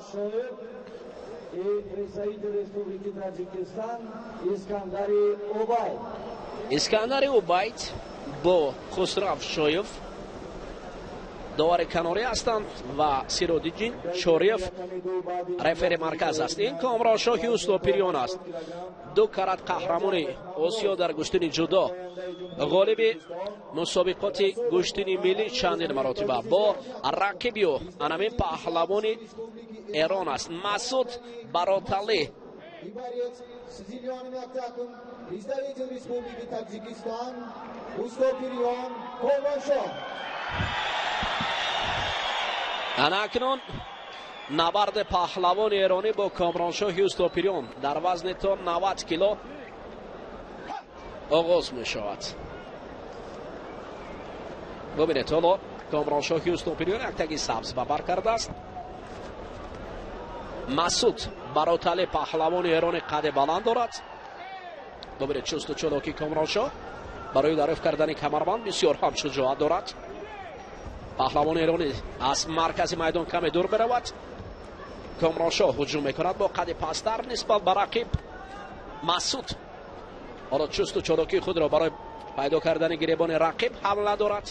Шоев и представитель Республики Таджикистан Искандари Убайд. Искандари Убайд бо Хусрав Шоев довари канорӣ ҳастанд ва Сиродиддин Чориев рефери марказ аст. Ин Комроншоҳи Устопириён аст, ду карат қаҳрамони Осиё дар гӯштини ҷудо, ғолиби мусобиқоти гӯштини миллӣ чандин маротиба. Бо рақиби ӯ анамин паҳлавони Эрон аст, Масуд Бароталӣ. И борец с зеленым октаком, представитель Республики Таджикистан Устопирион Комроншоҳ. Ана акнун набарди паҳлавони эронӣ бо Комроншоҳи Устопириён дар вазни то 90 кило оғоз мешавад. Бубинед, ҳоло Комроншоҳи Устопириён як таги сабз ба бар кардааст. Масуд Бароталӣ паҳлавони эронӣ қади баланд дорад. Бубинед, чусту чолоки Комроншоҳ барои дарёфт кардани камарбанд бисёр ҳам шуҷоат дорад. Паҳлавони эронӣ аз маркази майдон каме дур меравад. Комроншоҳ ҳуҷум мекунад бо қади пасттар нисбат ба рақиб. Масуд ҳоло чусту чолокии худро барои пайдо кардани гиребони рақиб ҳамла дорад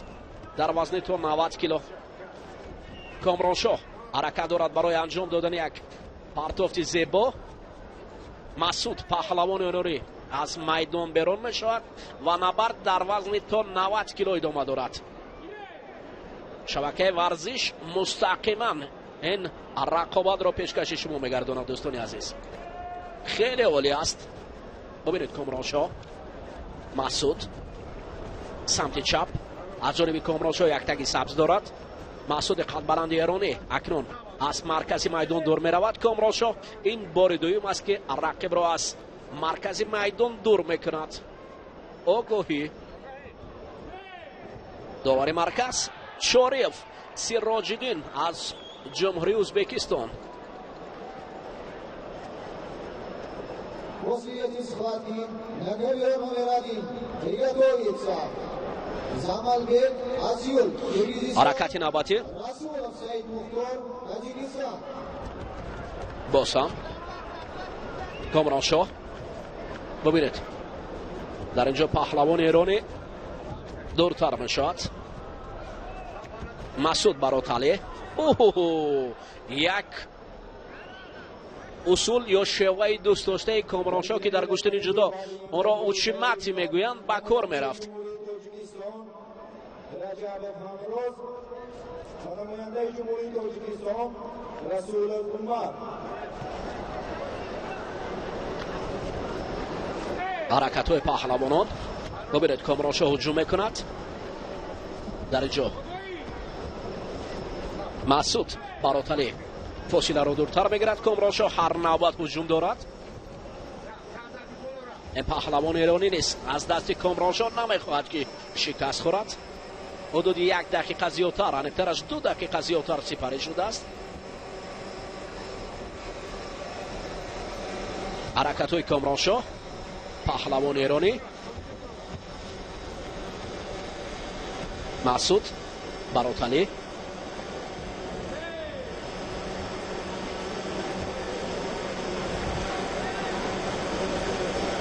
дар вазни то 90 кило. Комроншоҳ ҳаракат дорад барои анҷом додани як партофти зебо. Масуд паҳлавони эронӣ аз майдон берун мешавад ва набард дар вазни то 90 кило идома дорад. Шабакаи Варзиш мустақиман ин рақобатро пешкаши шумо мегардонад. Дӯстони азиз, хеле олӣ аст. Бубинед, Комроншоҳ, Масуд самти чап. Аз ҷониби Комроншоҳ як таги сабз дорад. Масуди қадбаланди эронӣ акнун аз маркази майдон дур меравад. Комроншоҳ ин бори дуюм аст, ки рақибро аз маркази майдон дур мекунад. Огоҳӣ, довари марказ Чориев Сироҷиддин аз Ҷумҳурии Ӯзбекистон. После этой схватки на ковер номер один приготовится Замалбек Азюл, Киргизистан. Ҳаракати навбатӣ. Расулов Саид Мухтор, Таджикистан. Боз ҳам Комроншоҳ. Бубинед, дар инҷо паҳлавони эронӣ дуртар мешавад. Масуд Бароталӣ як усул ё шеваи дӯстдоштаи Комроншоҳ, ки дар гӯштини ҷудо онро учимати мегӯянд, ба кор мерафт. Раҷабов Ҳамроз ва намояндаи Ҷумҳурии Тоҷикистон Расулов Умар. Ҳаракатҳои паҳлавонон. Бубинед, Комроншоҳ ҳуҷум мекунад. Дар инҷо Масуд Бароталӣ фосиларо дуртар мегирад. Комроншоҳ ҳар навбат ҳуҷум дорад. Ин паҳлавони эронӣ низ аз дасти Комроншоҳ намехоҳад, ки шикаст хӯрад. Ҳудуди як дақиқа зиёдтар, аниқтараш 2 дақиқа зиёдтар сипарӣ шудааст. Ҳаракатҳои Комроншоҳ паҳлавони эронӣ. Масуд Бароталӣ.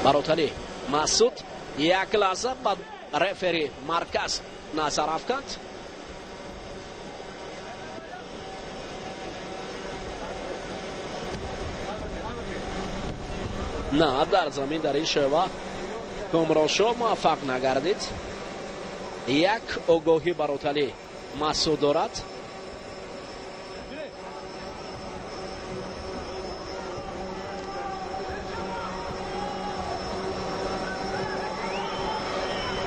Бароталӣ Масуд як лаҳза ба рефери марказ назар афканд. На, дар замин дар ин шева Комроншоҳ муваффақ нагардид. Як огоҳӣ Бароталӣ Масуд дорад.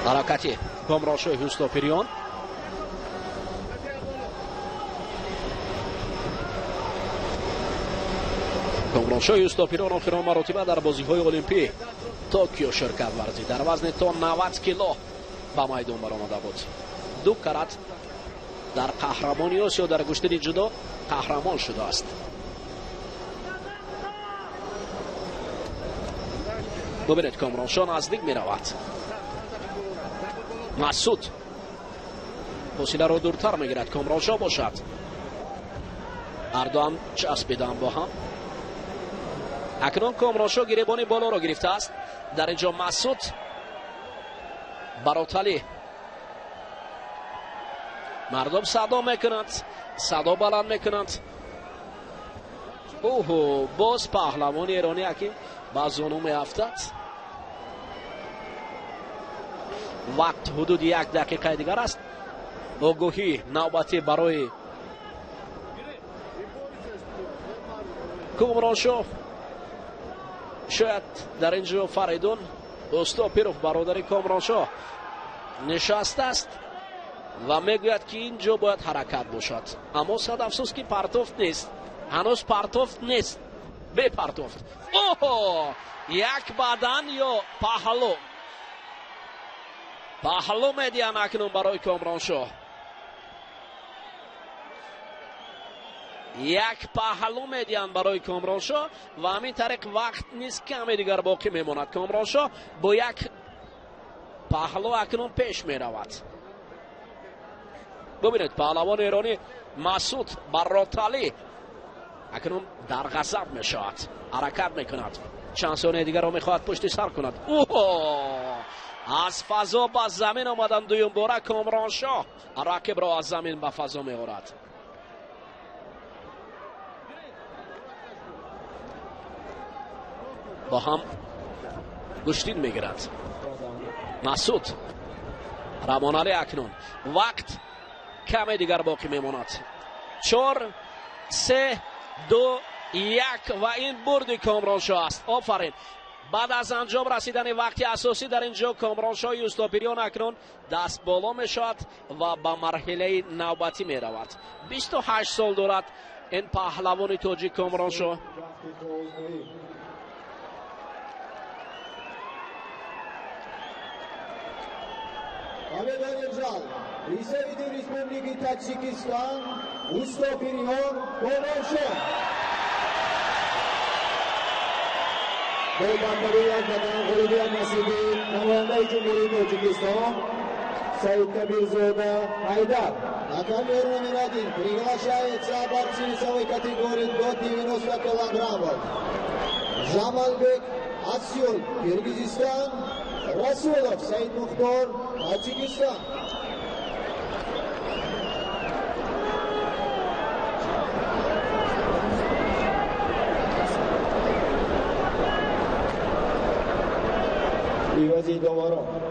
Ҳаракати Комроншоҳи Ҳустопириён. Комроншоҳи Устопирон охирон маротиба дар бозиҳои Олимпӣ Токио ширкат варзид. Дар вазни то 90 кило ба майдон баромада буд. Ду карат дар қаҳрамони Осиё дар гӯштини ҷудо қаҳрамон шудааст. Бубинед, Комроншоҳ наздик меравад. Масуд фосиларо дуртар мегирад. Комроншоҳ бошад. Ҳардуам часпиданд бо ҳам. Акнун Комроншоҳ гиребони болоро гирифтааст. Дар ин ҷо Масуд Бароталӣ. Мардум садо мекунанд, садо баланд мекунанд. Оҳо, боз паҳлавони эронӣ ҳаким ба зону меафтад. Вақт ҳудуди як дақиқаи дигар аст. Огоҳӣ навбатӣ барои Комроншоҳ. Шояд дар ин ҷо Фаридун Устопиров, бародари Комроншоҳ, нишастааст ва мегӯяд, ки ин ҷо бояд ҳаракат бошад. Аммо сад афсӯс, ки партофт нест. Ҳанӯз партофт нест. Бепартофт. Оҳо, як бадан ё паҳлӯ. Паҳлӯ медиҳанд акнун барои Комроншоҳ. Як паҳлӯ медиҳанд барои Комроншоҳ ва ҳамин тариқ вақт низ каме дигар боқӣ мемонад. Комроншоҳ бо як паҳлӯ акнун пеш меравад. Бубинед, паҳлавони эронӣ Масуд Бароталӣ акнун дар ғазаб мешавад, ҳаракат мекунад. Чанд сонияи дигарро мехоҳад пушти сар кунад. Оҳо, аз фазо ба замин омадан дуюмбора Комроншоҳ рақибро аз замин ба фазо меорад. Бо ҳам гӯштин мегирад Масуд Рамоналӣ. Акнун вақт каме дигар боқӣ мемонад. 4, 3, 2, 1 ва ин бурди Комроншоҳ аст. Офарин. Баъд аз анҷом расидани вақти асосӣ дар ин ҷо Комроншоҳи Устопириён акнун даст боло мешавад ва ба марҳилаи навбатӣ меравад. 28 сол дорад ин паҳлавони тоҷик Комроншоҳ. Победу одержал представитель Республики Таджикистан Устопириён Комроншоҳ. Бо бартарии як бадан ғолибият насиби намояндаи Ҷумҳурии Тоҷикистон Саидкабирзода Ҳайдар. На ковер номер 1 приглашается борцы весовой категории до 90 килограммов. Жамалбек Асюл, Киргизистан, Расулов Саид Мухтор, Таджикистан. Ивази доварон.